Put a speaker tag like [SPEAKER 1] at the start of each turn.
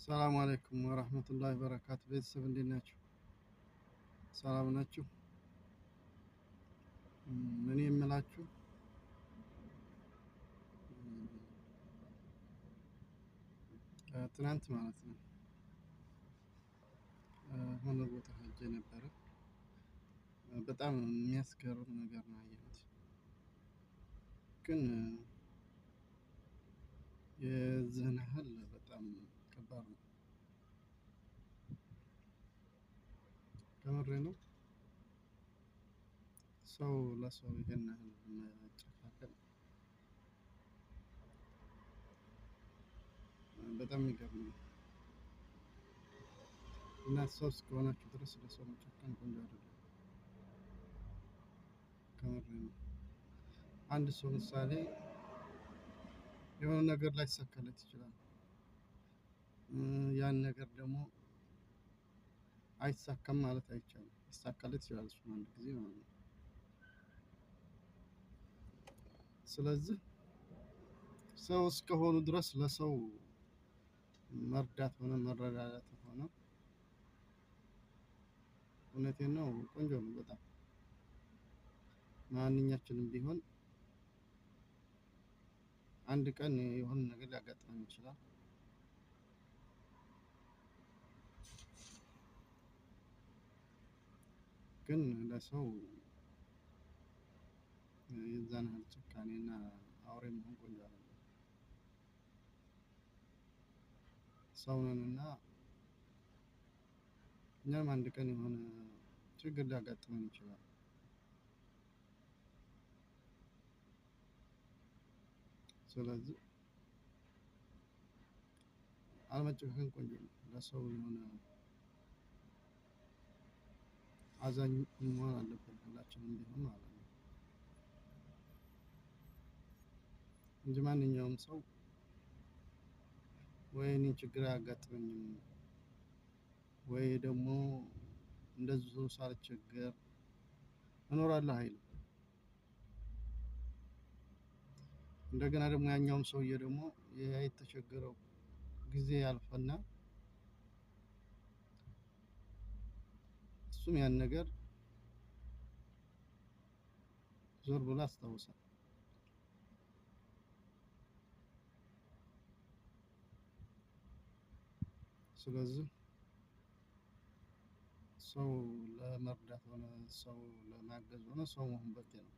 [SPEAKER 1] ሰላም አለይኩም ወራህመቱላሂ ወበረካቱ። ቤተሰብ እንዴት ናችሁ? ሰላም ናችሁ? እኔ የምላችሁ ትናንት ማለት ነው ሆነ ቦታ ሄጄ ነበረ። በጣም የሚያስገርም ነገር ነው ያየሁት። ግን የዚህን ያህል በጣም ከባድ ነው። ከምሬ ነው። ሰው ለሰው ይሄን ያህል መጨካከል በጣም የሚገርም ነው። እና ሰው እስከሆናችሁ ድረስ ለሰው መጨከን ቆንጆ አይደለም። ከምሬ ነው። አንድ ሰው ምሳሌ የሆነ ነገር ላይሳካለት ይችላል። ያን ነገር ደግሞ አይሳካም ማለት አይቻልም። ይሳካለት ይችላል እሱም አንድ ጊዜ ማለት ነው። ስለዚህ ሰው እስከሆኑ ድረስ ለሰው መርዳት ሆነ መረዳዳት ሆነ እውነቴን ነው ቆንጆ ነው በጣም። ማንኛችንም ቢሆን አንድ ቀን የሆነ ነገር ሊያጋጥመን ይችላል። ግን ለሰው የዛን ያህል ጭካኔና አውሬ መሆን ቆንጆ አይደለም። ሰው ነንና እኛም አንድ ቀን የሆነ ችግር ሊያጋጥመን ይችላል። ስለዚህ አለመጨካከን ቆንጆ ነው። ለሰው የሆነ አዛኝ መሆን አለብን ሁላችንም ቢሆን ማለት ነው እንጂ ማንኛውም ሰው ወይ እኔን ችግር አያጋጥመኝም ወይ ደግሞ እንደዚሁ ሳልቸገር እኖራለሁ አይልም። እንደገና ደግሞ ያኛውም ሰውዬ ደግሞ ያ የተቸገረው ጊዜ ያልፈና እሱም ያን ነገር ዞር ብሎ ያስታውሳል። ስለዚህ ሰው ለመርዳት ሆነ ሰው ለማገዝ ሆነ ሰው መሆን በቂ ነው።